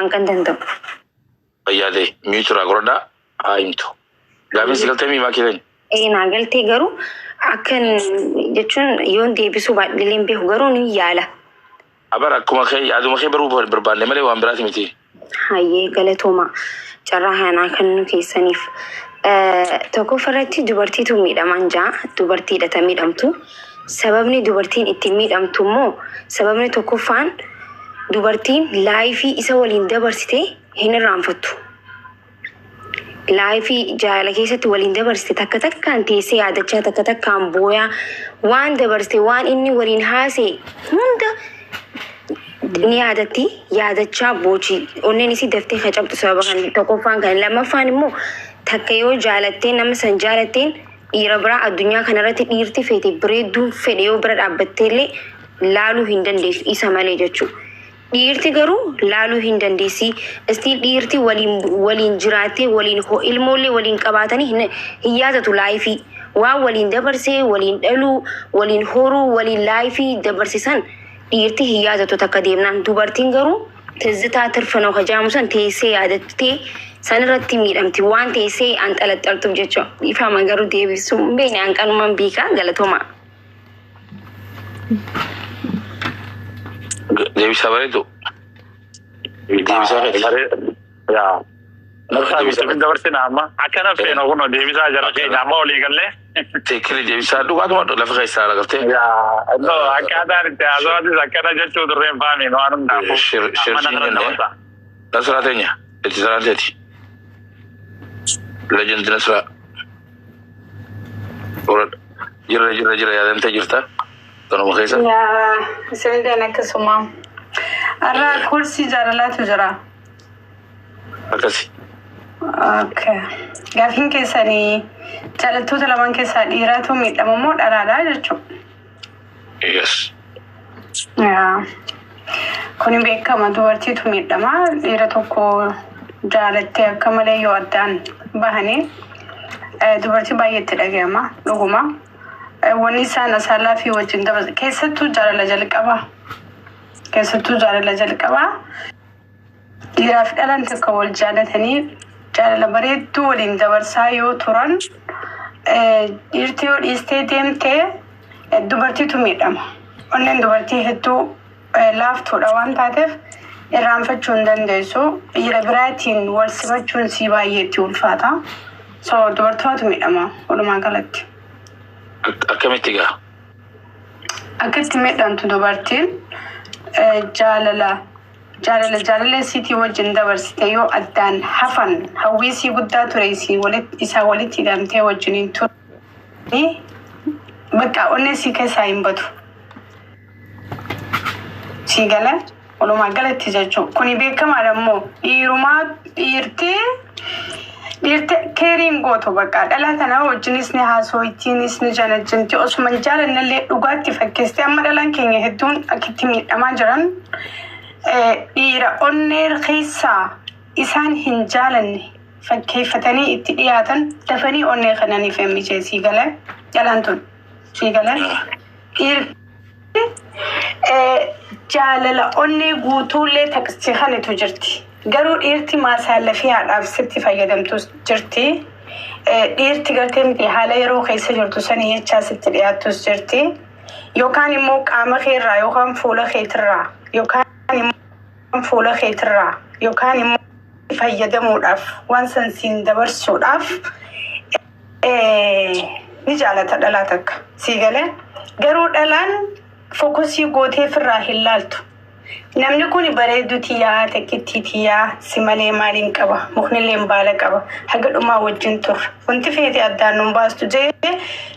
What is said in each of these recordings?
Hanqan danda'u. Fayyaa ta'e mute irraa godhadhaa haa himtu. Gaafiin si galtee miimaa keetan. Ee naa galtee garuu akkan jechuun yoon deebisuu baadhillee hin beeku garuu ni yaala. Abar akkuma kee yaaduma kee baruu barbaanne malee waan biraati miti. Hayyee galatooma carraa kanaa kennuu keessaniif. Tokkoffaa irratti dubartiitu miidhamaan jaa dubartiidha ta miidhamtu. Sababni dubartiin ittiin miidhamtu immoo sababni tokkoffaan dubartiin life isa waliin dabarsite hin irraanfattu. Life jaalala keessatti waliin dabarsite takka takkaan teessee yaadachaa takka takkaan booyaa waan dabarsite waan inni waliin haasee hunda ni yaadatti yaadachaa boochi onneen isii daftee kacabtu sababa kan tokkoffaan kan lammaffaan immoo takka yoo jaalattee nama san jaalatteen dhiira biraa addunyaa kanarratti dhiirti feete bareedduun fedhe yoo bira dhaabbattee illee laaluu hin dandeessu isa malee jechuudha. Dhiirti garuu laaluu hin dandeessi. Istii dhiirti waliin waliin jiraattee waliin ilmoollee waliin qabaatanii hin yaadatu life. Waan waliin dabarsee waliin dhaluu waliin horuu waliin life dabarsisan dhiirti hin yaadatu takka deemnaan. Dubartiin garuu tizzitaa tirfanoo kajaamu san teessee yaadattee sanirratti miidhamti waan teessee anxalaxaltuuf jecha. Ifama garuu deebisuu hin beekne hanqanumaan beekaa galatooma. Deebisaa bareedu. Deebisaa keeti. Yaa. Narsaa bitti dabarsina amma. Akkana feenu kun deebisaa jara keenya amma olii gallee. Teekili deebisaa dhugaatuma lafa keessaa alagartee. Yaa. No akkaataan itti haasawaatis akkana jechuu turreen faamiin waan hundaafuu. Amma Shirshii jennee. Nasraa teenya. Itti saraan teeti. Legend Nasraa. Jira jira jira yaadamtee jirta. Kanuma keessa. Yaa isinilleen akkasuma. Har'a koorsii jaalalaatu jira. Akkasi. Okay. Gaafiin keessanii jaalattoota lamaan keessaa dhiiraatu miidhama moo dhalaadha jechuudha. Yes. Yaa. Kuni beekama dubartiitu miidhama. Dhiira tokko jaalattee akka malee yoo addaan bahanii dubartii baay'eetti dhaga'ama dhuguma. Wanni isaan asaalaa fi wajjin dabarsan keessattuu jaalala jalqabaa. Keessattuu jaalala jalqabaa. Dhiiraaf dhalaan tokko wal jaalatanii jaalala bareedduu waliin dabarsaa yoo turan dhiirti yoo dhiistee deemtee dubartiitu miidhama. Onneen dubartii hedduu laaftuudha waan taateef irraanfachuu hin dandeessu. Dhiira biraatiin wal simachuun sii baay'ee itti ulfaata. So dubartootatu miidhama walumaa galatti. Akkamitti gaa? Akka itti miidhamtu dubartiin jaalala jaalala jaalala isiitii wajjin dabarsite yoo addaan hafan hawwii isii guddaa ture isii walitti isaa walitti hidhamtee wajjiniin ture bakka onnee isii keessaa hin batu. Sii gala walumaa galatti jechuun kuni beekamaadha immoo dhiirumaa dhiirtii dhiirti keeriin gootu bakka dhalaa tana wajjinis ni haasooytiinis ni janajjanti osuma hin jaalannellee dhugaatti fakkeessite amma dhalaan keenya hedduun akkitti miidhamaa jiran dhiira onnee keessaa isaan hin jaalanne fakkeeffatanii itti dhiyaatan dafanii onnee kananiif emmijee sii galee dhalaan tun sii galee dhiirti jaalala onnee guutuullee taqsi kanitu jirti. Garuu dhiirti maasaa lafii haadhaaf sitti fayyadamtus jirti. Dhiirti gartee miti haala yeroo keessa jirtu sanii jechaa sitti dhiyaattus jirti. Yookaan immoo qaama keerraa yookaan fuula keetirraa yookaan immoo fuula keetirraa yookaan immoo fayyadamuudhaaf waan san siin dabarsuudhaaf ni jaalata dhalaa takka. Sii galee garuu dhalaan focus gootee ofirraa hin laaltu. Namni kun bareedduu tiyyaa takkittii tiyyaa si malee maaliin qaba muknillee baala qaba haga dhumaa wajjin turre wanti feete addaan nun baastu jee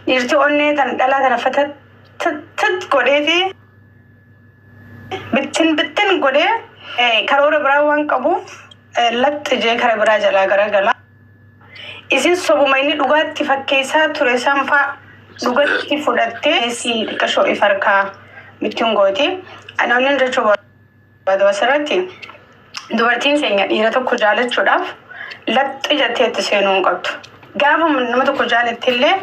dhiirti onnee tan dhalaa tana fatat godheeti bittin bittin godhee karoora biraa waan qabuuf laxxi jee kara biraa jalaa garagala. Isin sobuma inni dhugaatti fakkeessaa ture sanfaa dhugatti fudhattee si xiqqashoo if harkaa bittin gooti. Ani jechuu barbaadu asirratti dubartiin keenya dhiira tokko jaalachuudhaaf laxxi jettee itti seenuu hin qabdu. Gaafa nama tokko jaalatte illee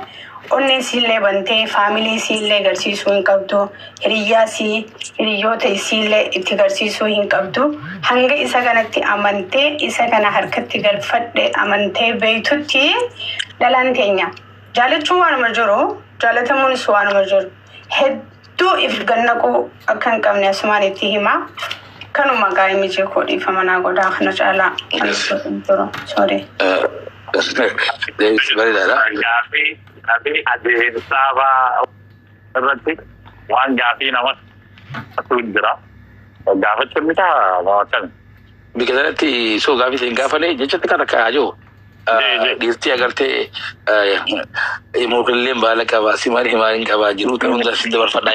Onneen siillee bantee faamilii siillee garsiisuu hin qabdu. Hiriyyaa sii hiriyyoota isiillee itti garsiisuu hin qabdu. Hanga isa kanatti amantee isa kana harkatti galfadhe amantee beeytutti dhalaan teenya. Jaalachuun waanuma jiru, jaalatamuunis waanuma jiru. Hedduu if gannaquu akka hin qabne asumaan itti hima. Kanuma gaa'ee mijee koo dhiifama naa godhaa kana caalaa. Jiru. Sorry. Deebisi bareedaadha. Gaaffii adeemsaa fa'aa irratti waan gaaffii nama jira. Gaafachuun ni ta'a akkami? Biyya kanatti soo gaaffii isin gaafane jechatti kan akka jiru. Dhiirtii agartee mukulleen baala qaba simaan himaan hin qabaa jiru ta'uu hunda si dabarfadhaa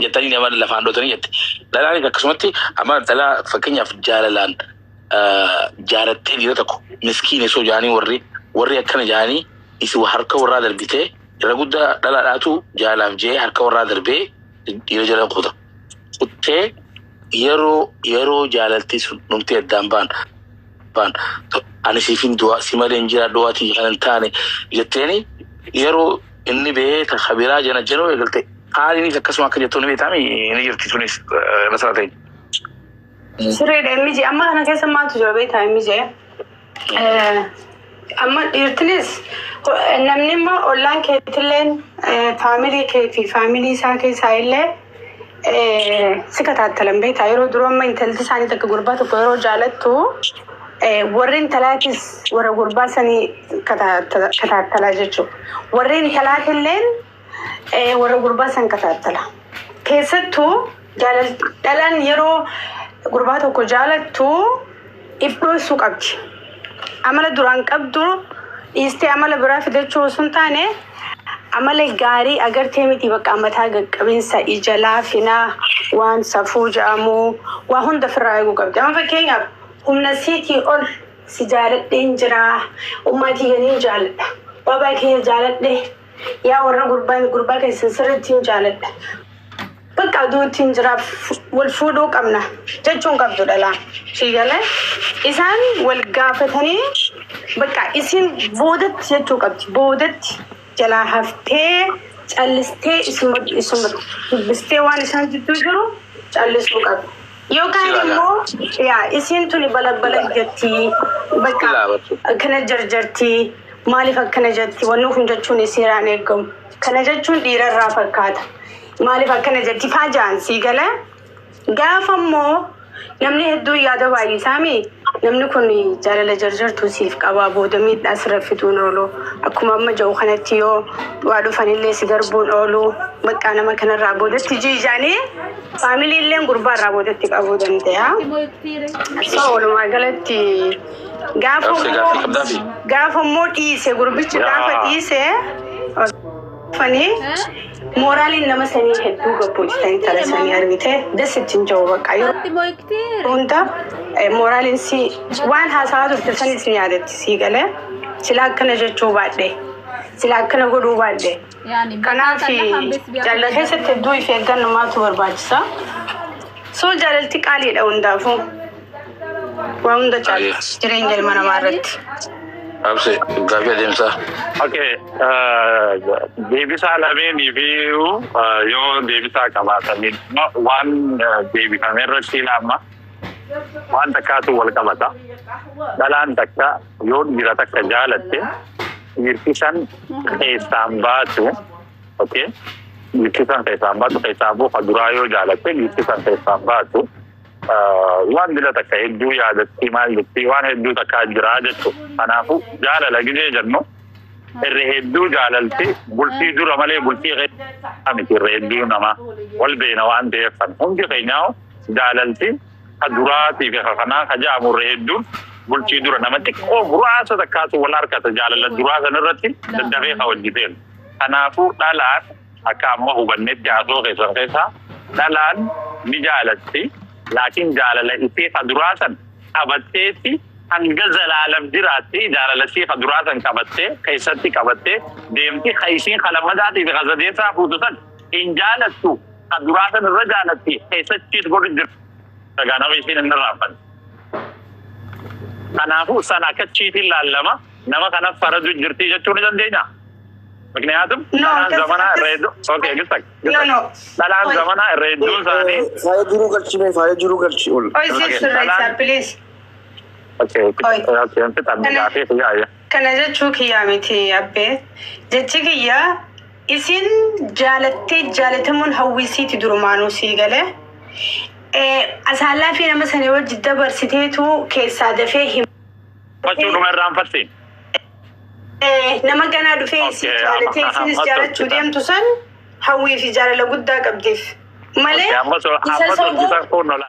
jettanii nama lafaan dhootanii jette. Dhalaanis akkasumatti amma dhalaa fakkeenyaaf jaalalaan jaalattee dhiira tokko miskiine soo jaanii warri akkana jaanii isi harka warraa darbitee irra guddaa dhalaadhaatu jaalaaf jee harka warraa darbee dhiira jala kuta. Kuttee yeroo jaalaltii sun dhumtee addaan baan ani siifin du'a si malee hin jiraadhu ati kan hin taane jetteeni yeroo inni bahee takka biraa jana januu eegalte haalinis akkasuma akka jettu ni beektaami ni jirti sunis masala ta'e. Sirriidha miji amma kana keessa maaltu jira beektaa miji? Amma dhiirtinis namni immoo ollaan keetilleen faamilii kee fi faamilii isaa keessaa illee si kataattalan beektaa yeroo duruu amma intalti isaanii takka gurbaa tokko yeroo jaalattu warri intalaatis warra gurbaa sanii kataattalaa jechuudha. Warri intalaatilleen warra gurbaa san kataattala. Keessattuu dhalaan yeroo gurbaa tokko jaalattu if dhoksuu qabdi. Amala duraan qabdu dhiistee amala biraa fidachuu osoo hin taane amala gaarii agartee miti bakka mataa qaqqabinsa ija laafinaa waan safuu jedhamu waa hunda ofirraa eeguu qabdi. Amma fakkeenyaaf humna siitii ol si jaaladheen jiraa ummaatii ganiin jaaladha. Baabaa kiyya jaaladhe yaa warra gurbaa keessan sirriitti hin jaaladha. Bakka aduutti hin jira wal fuudhuu qabna jechuun qabdu dhalaan. Siigalee isaan wal gaafatanii bakka isin boodatti jechuu qabdi. Boodatti jalaa haftee callistee isuma dubbistee waan isaan jidduu jiru callisuu qabdi. Yookaan immoo yaa isiin tuni balabbala jetti bakka akkana jarjarti maaliif akkana jetti wanni kun jechuun isiiraan eegamu. Kana jechuun dhiirarraa fakkaata. Maaliif akkana jetti faa jaan sii galee gaafa immoo namni hedduun yaada baay'isaami namni kun jaalala jarjartuu siif qabaa booda miidhaa sirra fiduun oolu akkuma amma jiru kanatti yoo waa dhufanillee si darbuun oolu bakka nama kanarraa boodatti jiijaanii faamilii illee gurbaarraa boodatti qabuu danda'a. So walumaa galatti gaafa immoo dhiise gurbichi gaafa dhiise fanii mooraaliin nama sanii hedduu gabboojita intala sanii argite dasitti hin jiru bakka yeroo hunda mooraaliin si waan haasawaa turte sanis ni yaadatti sii galee sila akkana jechuu baadhe sila akkana godhuu baadhe. Kanaaf jaalala keessatti hedduu if eeggannoo maaltu barbaachisa? So jaalalti qaaliidha hundaafuu. Waa hunda caala jireenya ilma namaa irratti. Abse gaaffii adeemsaa. Okay, deebisaa lameenii fi yoo deebisaa qabaatanii waan deebifame irratti ilaama waan takkaatu wal qabata. Dhalaan takka yoo dhiira takka jaalatte dhiirti san keessaan baatu, okay, dhiirti san keessaan baatu keessaan buufa duraa yoo jaalatte dhiirti san keessaan baatu waan bila takka hedduu yaadatti maal jetti waan hedduu takkaa jiraa jechuudha. Kanaafuu jaalala gizee jennu irra hedduu jaalalti bultii dura malee bultii miti irra hedduu nama wal beena waan ta'eef kan hundi keenyaa jaalalti ka duraatii fi kanaa ka jaamu irra hedduun bultii dura nama xiqqoo muraasa takkaatu wal harkata jaalala duraa sana irratti daddafee ka hojjeteen. Kanaafuu dhalaan akka amma hubannetti haasoo keessan keessaa dhalaan ni jaalatti laakiin jaalala isii ka duraa san qabatteetti hanga zalaalam jiraatti jaalala isii ka duraa san qabattee keessatti qabattee deemti ka isiin ka lammadaatii fi ka sadeessaa fuutu san hin jaalattu ka duraa san irra jaalatti keessatti godhu jirti. Dhagaa nama isiin hin irraanfanne. Kanaafuu san akka chiitiin laallama nama kana faradu jirti jechuu ni dandeenya. ምክንያቱም No, dhalaan akkas zamanaa irra akkas hedduu, okay, gissa No, no. dhalaan Oi. zamanaa irra hedduun isaanii Faaya jiruu galchi mee, faaya jiruu galchi ol. Oi, si sirreessaa, please. Okay. Oi. Okay, fixadhe. Kana gaafii kiyyaa. Kana jechuu kiyyaa miti abbee. Jechi kiyyaa isin jaalattee jaalatamuun hawwisiiti durumaanuu sii galee. Asaallaa fi nama sanii wajji dabarsiteetu keessaa dafee hima. Fachuu dhuma irraanfatti. Nama ganaa dhufee isin Okay, jaalatee amma isinis amma jaalachuu tolchita. Deemtu san hawwii fi jaalala guddaa qabdiif. Malee Okay, amma isa amma sobuu tolchita kun ola.